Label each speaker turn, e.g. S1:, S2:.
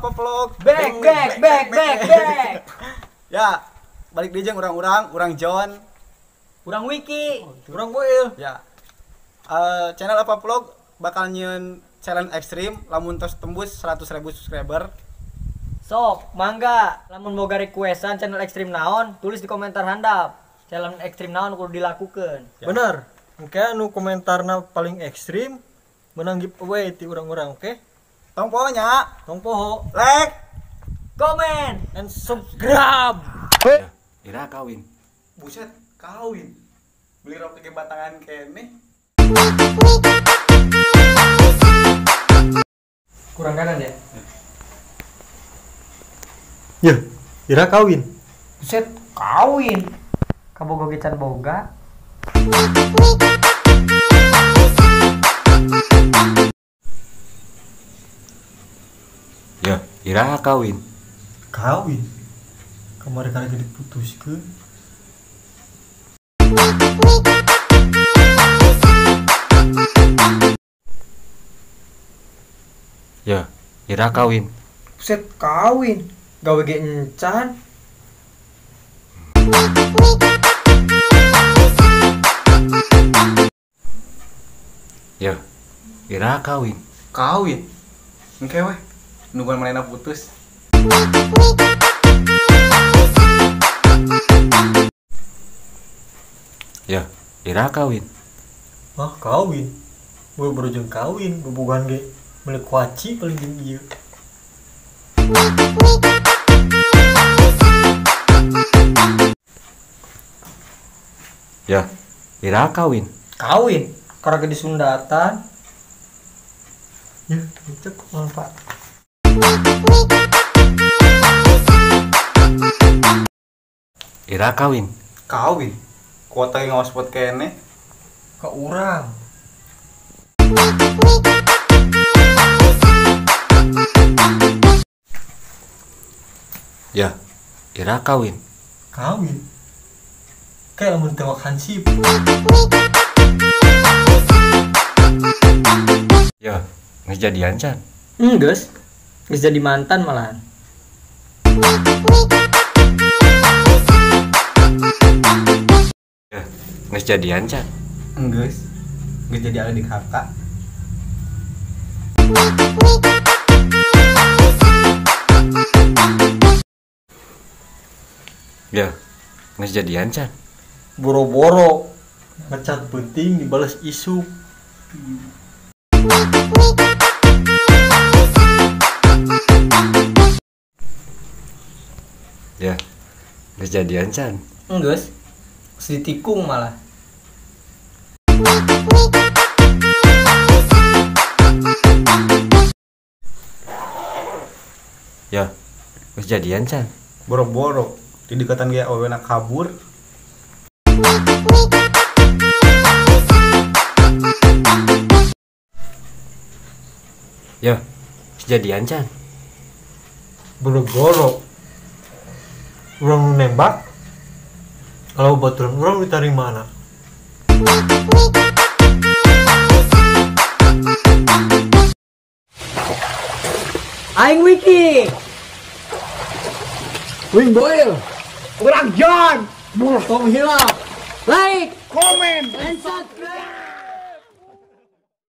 S1: Apa Vlog.
S2: Back back back back back.
S1: Ya, balik deui jeung urang-urang, urang John,
S2: urang Wiki,
S3: urang Boil.
S1: Ya. Channel Apa Vlog bakal nyieun challenge ekstrim lamun tos tembus 100.000 subscriber.
S2: Sok, mangga lamun boga requestan channel ekstrim naon, tulis di komentar handap. Challenge ekstrim naon kudu dilakukeun.
S1: Ya.
S3: Bener. Engke anu komentarna paling ekstrim menang giveaway ti urang-urang, oke? Okay?
S1: Tong poho nya,
S3: tong poho.
S1: Like,
S2: comment,
S3: and subscribe.
S4: Ya, ira kawin.
S1: Buset, kawin. Beli rok ke batangan kene.
S2: Kurang kanan ya?
S3: Ya, ira kawin.
S2: Buset, kawin. Kabogo ge can boga.
S4: Ya, ira kawin.
S3: Kawin. Kamari karek diputuskeun.
S4: Ya, ira kawin.
S2: Buset, kawin. Gawe ge encan.
S4: Ya, ira kawin.
S1: Kawin. Engke weh, nungguan manehna putus.
S4: Ya, ira kawin.
S3: Wah, kawin. Gue baru jeung kawin, bobogohan ge meuli kuaci paling jeung ieu.
S4: Ya, ira kawin.
S2: Kawin, karena disundatan.
S3: Ya, itu manfaat.
S4: Ira kawin.
S1: Kawin. Kuota ge ngaospot kene.
S3: Ka urang.
S4: Ya, ira kawin.
S3: Kawin. Kayak lamun tewak hansip.
S4: Ya, geus jadian can.
S2: Geus. Geus jadi mantan malahan.
S4: Ya, geus jadian can.
S1: Geus. Geus jadi adik kakak.
S4: Ya, geus jadian can.
S3: Boro-boro ngecat penting dibales isuk.
S4: Ya, geus jadian can.
S2: Geus. Geus ditikung malah.
S4: Ya, geus jadian can.
S1: Boro-boro didekatan ge awena kabur.
S4: Ya, jadian can.
S3: Boro-boro urang nembak kalau baturan urang ditarik mana?
S2: Aing Wiki,
S3: Wing Boil,
S2: urang John,
S3: tong hilap,
S2: like,
S1: comment,
S2: and subscribe.